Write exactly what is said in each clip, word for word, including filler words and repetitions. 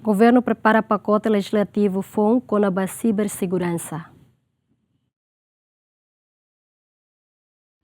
Governu prepara pakote lejislativu foun kona-ba siberseguransa.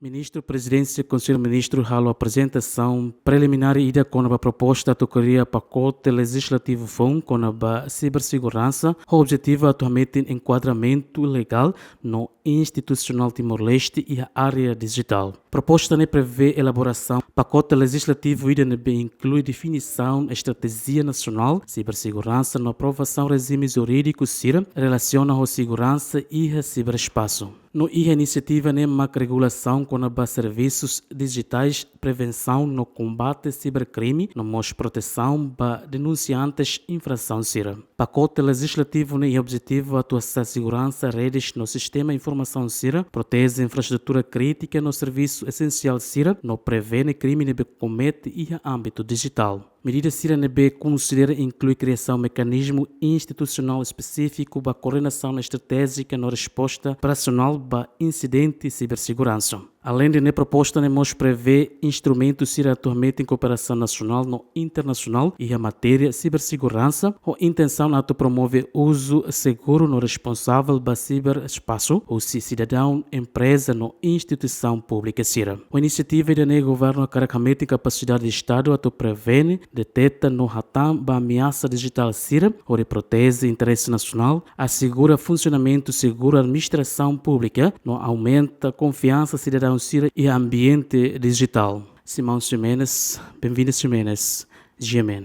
Ministru Prezidénsia Konsellu Ministru halo aprezentasaun preliminár ida kona-ba proposta atu kria pakote lejislativu foun kona-ba siberseguransa, ho objetivu atu hametin enkuadramentu legál no institusionál Timor-Leste iha área dijitál. Proposta ne'e prevee elaborasaun pakote lejislativu ida ne'ebé inklui definisaun estratéjia nasionál siberseguransa no aprovasaun rejime jurídiku sira relasiona ho seguransa iha siberespasu. No iha inisiativa ne'e mak regulasaun kona-ba servisus dijitais, prevensaun no kombate siberkrime, no mós protesaun ba denunsiantes infrasaun sira. Pakote lejislativu ne'e iha objetivu atu hasa'e seguransa redes no sistema informasaun sira, proteje infraestrutura krítika no servisu esensiál sira, no prevene krime ne'ebé komete iha ámbitu dijitál. Medida sira ne'ebé konsidera inklui kriasaun mekanizmu institusionál espesífiku ba koordenasaun estratéjika no resposta operasionál ba insidente siberseguransa. Aleinde ne'e, proposta ne'e mós prevee instrumentu sira atu hametin kooperasaun nasionál no internasionál iha matéria siberseguransa, ho intensaun atu promove uzu seguru no responsavel ba siberespasu, husi sidadaun, empreza no instituisaun públika sira. Ho inisiativa ida-ne'e governu hakarak hametin kapasidade Estadu atu prevene, deteta no hatán ba ameasa dijitál sira, hodi proteje interese nasionál, asegura funsionamentu seguru administrasaun públika, no aumenta konfiansa sidadaun sira iha ambiente dijitál. Simão Ximenes, Benvinda Ximenes, G M N.